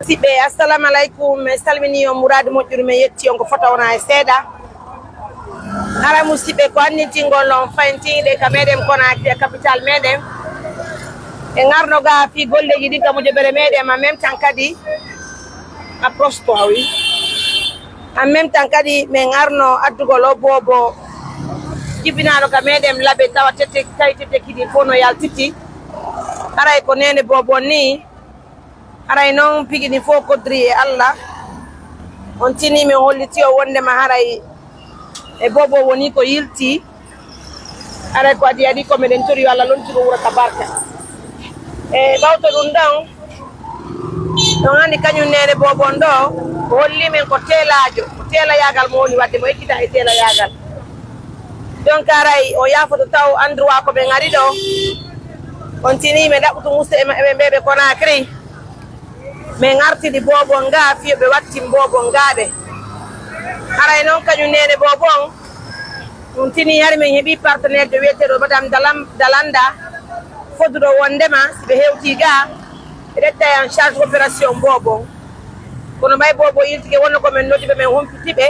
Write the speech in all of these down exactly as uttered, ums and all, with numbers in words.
Siɓɓe, assalamu alaikum. Mi salmini on, muraadu moƴƴuru, mi yetti on ko fota wona e seeɗa. Hara musiɓɓe, ko anndintingol on fayntiiɗe ka meɗen Conakry, e capital meɗen. E ngarno ga fii golleeji ɗin ka mojobere meɗen, en même temps kadi, approche toi, oui. En même temps kadi, min ngarno addugol o boobo jibinaaɗo ka meɗen Labe, tawa tete, tawi tete kidi fof no yaltiti. Haray ko neene boobo ni. Haray noon pigi ni fof koddiri e Allah. On tini min holliti o wondema haray e boobo woni ko yilti. Haray ko adi adi ko meɗen tori yo Allah lontu ko wuro ka barka. E ɓawto ɗum ɗon, ɗon anndi kañum neene boobo on ɗo, o holli min ko teelaajo, ko teelayaagal mo woni wadde mo ekkita e teelayaagal. Donc haray o yaafoto taw endroit ko ɓe ngari ɗo. On tini min ɗaɓɓutu musidɓe maɓɓe ɓe ɓe Conakry. Min artidi boobo nga, fiyo ɓe wattin boobo nga ɓe. Haray noon kañum neene boobo on, ɗum tini hari min heɓi partenaire jo wiyeteeɗo Madame Dalam-, Dalanda, fodduɗo wondema si ɓe hewti ga, ɓe ƴetta en charge opération boobo on. Kono ɓay boobo yiltike wonno ko min noddi ɓe, min humpiti ɓe.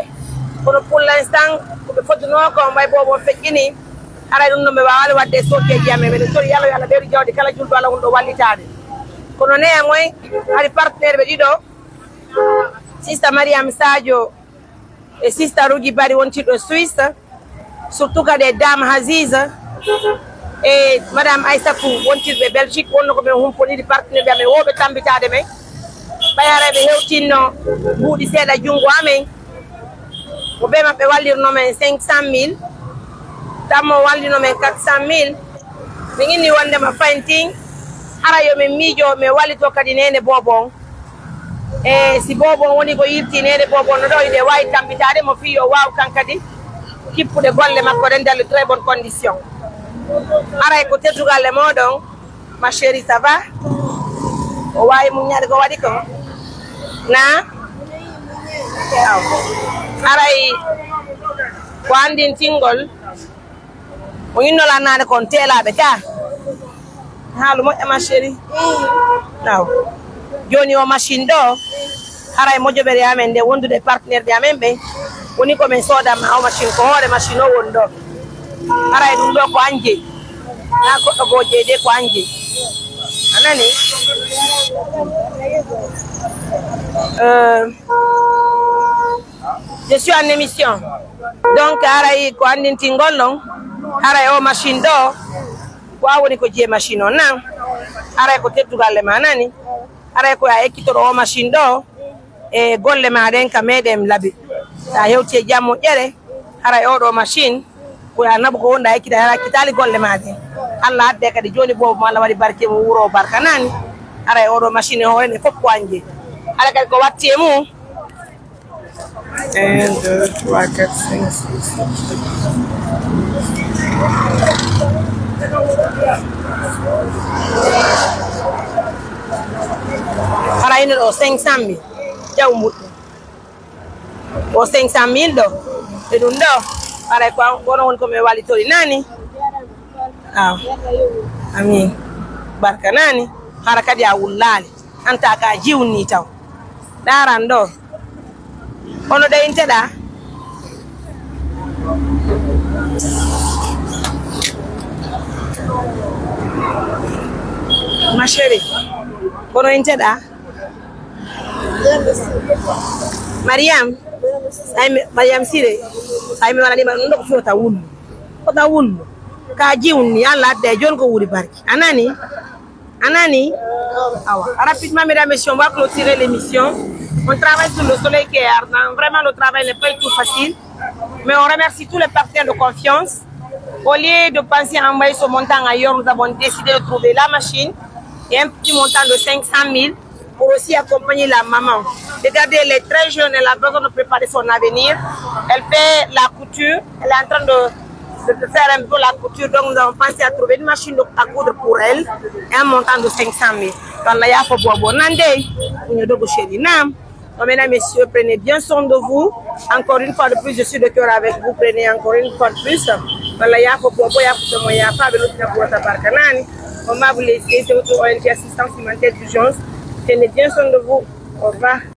Kono pour l'instant, ko ɓe foddunoo ko, ɓay boobo on feƴƴini. Haray ɗum ɗon ɓe waawaali waɗde e sookeeji amen. Meɗen tori Allah yo Allah ɓeydu jawdi kala julɗo Allah wonɗo wallitaade. Kono neya moy hari partenaire ɓe ɗiɗo, Sista Mariam Sadio e Sista Rugi Bari wontirɗo Suisse, surtout kadi e Dame Aziz e Madame Aissatou wontirɓe Belgique, wonno ko ɓe humponiri partenaire ɓe amen wooɓe tambitaade men. Ɓay haray ɓe hewtinno mbuuɗi seeɗa junngo amen. Ko ɓe maɓɓe wallirno men cinq cent mille, tammo wallino men quatre cent mille. Min inni wondema fayntin, hara yo min miijo, min wallito kadi neene boobo on. E si boobo on woni ko yilti neene boobo on no ɗo, hiɗe waawi tambitaade mo fii yo waaw kan kadi kippude golle makko ɗen dans de très bonnes conditions. Haray ko teddugal e mooɗon. Ma chérie, ça va? O waawi muññaade ko waɗi ko? Na? Aw. Haray ko anndintingol. O inno lannaade kon teelaaɓe ka. Haalu moƴƴa, ma chérie. Aw. Jooni o machine ɗo. Haray mojoɓere amen nde wondude e partenaire ɓe amen ɓe, woni ko min soodanma o machine, ko hoore machine o woni ɗo. Haray ɗum ɗo ko an jeyi. Na goɗɗo goo jeyi de, ko an jeyi. A nani? Euh, je suis en émission. Donc, haray ko anndintingol ɗon. Haray o machine ɗo, ko a woni ko jeyi machine o, na? Haray ko teddugal e ma, nani? Haray ko a ekkitoro o machine ɗo e golle ma ɗen ka meɗen Labe. Sa hewti e jam moƴƴere, haray oɗo machine ko a naɓu ko wonɗa ekkita, haray ekkitaali golle ma ɗen. Allah adde kadi jooni boobo mo Allah waɗi barke mum wuro o barka nani. Haray oɗo machine e hoore nde fof ko an jeyi. Haray kadi ko watti e mum. Un, deux, trois, quatre, cinq, six, sept. Hara ino ɗo cinq cent mille. Jaw mbuɗɗo. O cinq cent mille ɗo. E ɗum ɗo. Haray ko an, kono woni ko mi walitori nani. Aw. Amin. Barka nani. Hara kadi a wullaali. Anta ka jiwni taw. Ɗaran ɗo. Hono ɗe inteɗa? Ma chérie, kono inteɗa? Mariam, ay mi, Mariam Sire, ay mi wala ɗima ɗum ɗo ko fota wullu. Fota wullu. Ka jiwni, Allah adda e jooni ko wuri barki. A nani? A nani? Awa. Rapidement, mesdames et messieurs, on va clôturer l'émission. On travaille sous le soleil qui est ardent. Vraiment, le travail n'est pas du tout facile. Mais on remercie tous les partenaires de confiance. Au lieu de penser à envoyer ce montant ailleurs, nous avons décidé de trouver la machine et un petit montant de cinq cent mille pour aussi accompagner la maman. Regardez, elle est très jeune, elle a besoin de préparer son avenir. Elle fait la couture, elle est en train de, de faire un peu la couture. Donc nous avons pensé à trouver une machine de, à coudre pour elle et un montant de cinq cent mille. Walla yaa ko boobo nande, ñu dogu chéri nam. Donc, mesdames, messieurs, prenez bien soin de vous. Encore une fois de plus, je suis de cœur avec vous. Prenez encore une fois de plus. Walla yaa ko boobo, yaa ko somo, yaa faaɓe luttina ko wata barka nani. On va vous laisser, c'est votre O N G Assistance Humanitaire d'Urgence. Prenez bien soin de vous. Au revoir.